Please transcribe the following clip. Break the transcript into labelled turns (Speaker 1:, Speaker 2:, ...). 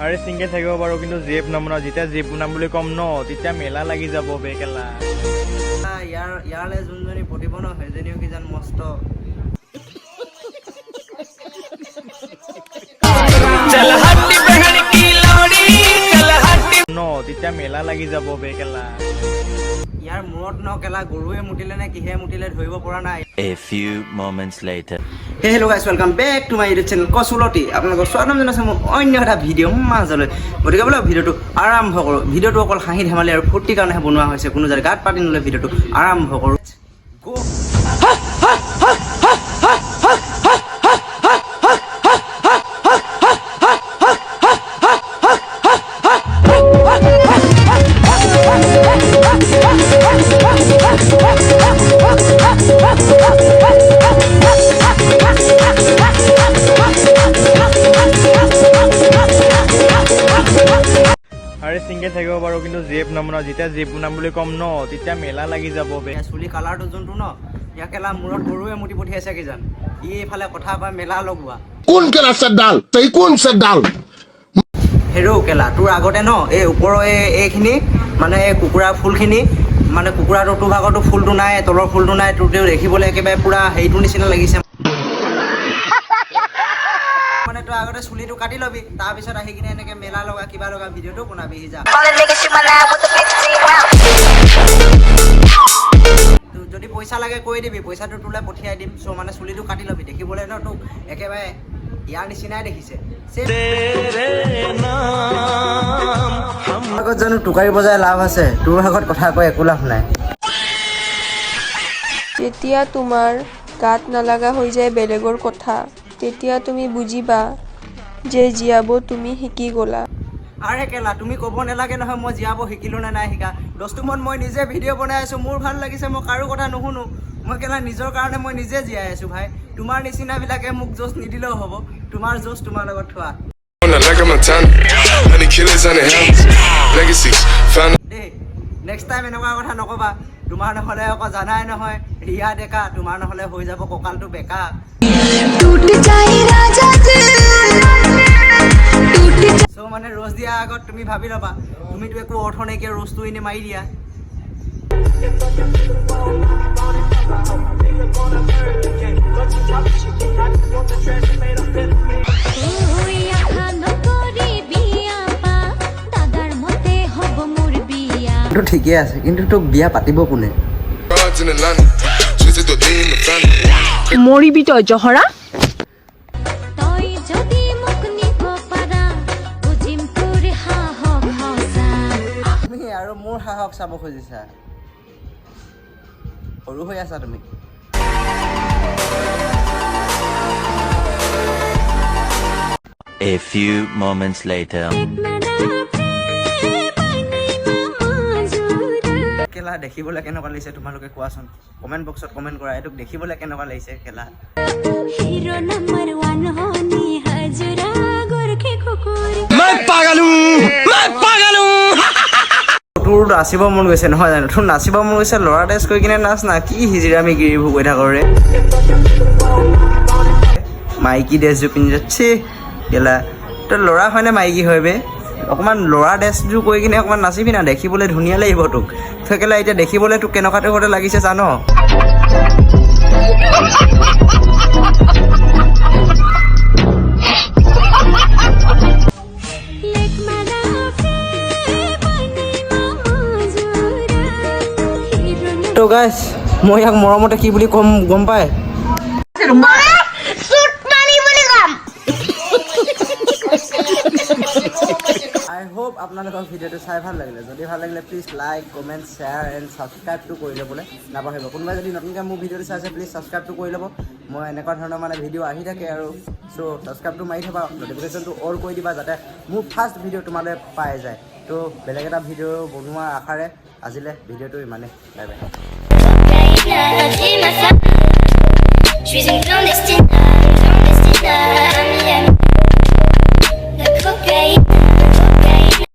Speaker 1: আৰে চিংগল থাকিব পাৰোঁ, কিন্তু জিএফ নবনাওঁ। যেতিয়া জিএফ বনাম বুলি ক'ম ন, তেতিয়া মেলা লাগি যাব বে কেলা।
Speaker 2: ইয়াৰলৈ যোনজনী পতিব ন, সেইজনীও কিজান মস্ত।
Speaker 1: ন, তেতিয়া মেলা লাগি যাব বে কেলা।
Speaker 2: ইয়াৰ মূৰত ন কেলা গৰুৱে মুতিলে নে কিহে মুতিলে ধৰিব পৰা নাই।
Speaker 3: A few moments later.
Speaker 2: Hey, hello guys, welcome back to my YouTube channel কচুলতি। আপোনালোকক স্বাগতম জনাইছোঁ মোৰ অন্য এটা ভিডিঅ' মাজলৈ। গতিকে বোলে ভিডিঅ'টো আৰম্ভ কৰোঁ। ভিডিঅ'টো অকল হাঁহি ধেমালি আৰু ফূৰ্তিৰ কাৰণেহে বনোৱা হৈছে, কোনো যাতে গাত পাতি নলয়। ভিডিঅ'টো আৰম্ভ কৰোঁ, গ'।
Speaker 1: আৰে চিংগল থাকিব পাৰোঁ, কিন্তু জিএফ নবনাওঁ। যেতিয়া জিএফ বনাম বুলি ক'ম ন, তেতিয়া মেলা লাগি যাব বে।
Speaker 2: চুলি কালাৰটো যোনটো ন, ইয়াক কেলা মূৰত গৰুৱে মুতি পঠিয়াইছে কিজান। ই এইফালে কথা কয় মেলা লগোৱা।
Speaker 4: কোন কেলা ডাল তই, কোন ডাল?
Speaker 2: হেৰৌ কেলা, তোৰ আগতে ন এই ওপৰৰ এই এইখিনি মানে এই কুকুৰা ফুলখিনি, মানে কুকুৰাটো তোৰ ভাগৰটো ফুলটো নাই, তলৰ ফুলটো নাই, তোৰ তেওঁ দেখিবলৈ একেবাৰে পূৰা হেৰিটোৰ নিচিনা লাগিছে। মানে তই আগতে চুলিটো কাটি ল'বি, তাৰপিছত আহি কিনে এনেকৈ মেলা লগা কিবা লগা ভিডিঅ'টো বনাবিহি যা।
Speaker 5: All the niggas shoot my line with the 15 round.
Speaker 2: তোৰ যদি পইচা লাগে কৈ দিবি, পইচাটো তোলৈ পঠিয়াই দিম। চ' মানে চুলিটো কাটি ল'বি, দেখিবলৈ ন তোক একেবাৰে ইয়াৰ নিচিনাই দেখিছে। আগত জানো টোকাৰি বজাই লাভ আছে? তোৰ ভাগত কথা কৈ একো লাভ নাই।
Speaker 6: যেতিয়া তোমাৰ গাত নালাগা হৈ যায় বেলেগৰ কথা, তেতিয়া তুমি বুজিবা যে জীয়াব তুমি শিকি গ'লা।
Speaker 2: আৰে কেলা, তুমি ক'ব নালাগে নহয় মই জীয়াব শিকিলোঁ নে নাই শিকা। দস্তুমত মই নিজে ভিডিঅ' বনাই আছোঁ, মোৰ ভাল লাগিছে, মই কাৰো কথা নুশুনো। মই কেলা নিজৰ কাৰণে মই নিজে জীয়াই আছোঁ ভাই। তোমাৰ নিচিনাবিলাকে মোক জোচ নিদিলেও হ'ব, তোমাৰ জোচ তোমাৰ লগত থোৱা।
Speaker 7: Like a Montana. Honey killers on the helmets. Legacies. Found
Speaker 2: দেই, নেক্সট টাইম এনেকুৱা কথা নক'বা। তোমাৰ নহ'লে আকৌ জানাই নহয়, ৰিয়া ডেকা, তোমাৰ নহ'লে হৈ যাব কঁকালটো বেকা।
Speaker 8: टूट जाए राजा दिल टूट
Speaker 2: চ' মানে ৰ'জ দিয়াৰ আগত তুমি ভাবি ল'বা। তুমিতো একো অৰ্থ নাইকিয়া ৰ'জটো এনেই মাৰি দিয়া।
Speaker 8: দাদাৰ মতে হ'ব মোৰ বিয়া।
Speaker 2: এইটো ঠিকে আছে, কিন্তু তোক বিয়া পাতিব কোনে?
Speaker 7: Broads in Atlanta. Twisted the lean in the family.
Speaker 9: মৰিবি তই জহৰা।
Speaker 8: তই যদি মোক নিব পাৰা, বুজিম তোৰ সাহস সঁচা।
Speaker 2: তুমি আৰু মোৰ সাহস চাব খুজিছা? সৰু হৈ আছা তুমি।
Speaker 3: A few moments later.
Speaker 2: কেলা দেখিবলৈ কেনেকুৱা লাগিছে তোমালোকে কোৱাচোন, কমেণ্ট বক্সত কমেণ্ট কৰা, এইটোক দেখিবলৈ কেনেকুৱা লাগিছে কেলা।
Speaker 8: হিৰো নম্বৰ ওৱান হনি হাজৰা গোৰখে কুকুৰ।
Speaker 2: তোৰ নাচিব মন গৈছে নহয় জানো? তোৰ নাচিব মন গৈছে, ল'ৰা ড্ৰেছ কৰি কিনে নাচ না। কি হিজিৰামি গিৰিবোৰ কৰি থাক ৰে? মাইকী ড্ৰেছযোৰ পিন্ধি যাচ্ছে কেলা। তই ল'ৰা হয়নে মাইকী হয় বে? অকণমান ল'ৰা ড্ৰেছযোৰ কৰি কিনে অকণমান নাচিবি না, দেখিবলৈ ধুনীয়া লাগিব তোক। তই কেলা এতিয়া দেখিবলৈ তোক কেনেকুৱা টাইপতে লাগিছে জান?
Speaker 8: লেক মাৰা মাজুৰা হিৰো।
Speaker 2: তো গাইছ, মই ইয়াক মৰমতে কি বুলি ক'ম গম পাই? আই হোপ আপোনালোকৰ ভিডিঅ'টো চাই ভাল লাগিলে। যদি ভাল লাগিলে, please like, comment, share and ছাবস্ক্ৰাইবটো কৰি ল'বলৈ নাপাহৰিব। কোনোবাই যদি নতুনকৈ মোৰ ভিডিঅ'টো চাইছে, প্লিজ ছাবস্ক্ৰাইবটো কৰি ল'ব। মই এনেকুৱা ধৰণৰ মানে ভিডিঅ' আহি থাকে আৰু চ' ছাবস্ক্ৰাইবটো মাৰি থ'বা, ন'টিফিকেশ্যনটো অল কৰি দিবা, যাতে মোৰ ফাৰ্ষ্ট ভিডিঅ' তোমালৈ পাই যায়। তো বেলেগ এটা ভিডিঅ' বনোৱাৰ আশাৰে আজিলৈ ভিডিঅ'টো ইমানেই, bye bye.
Speaker 5: Je suis une clandestine, clandestine à Miami.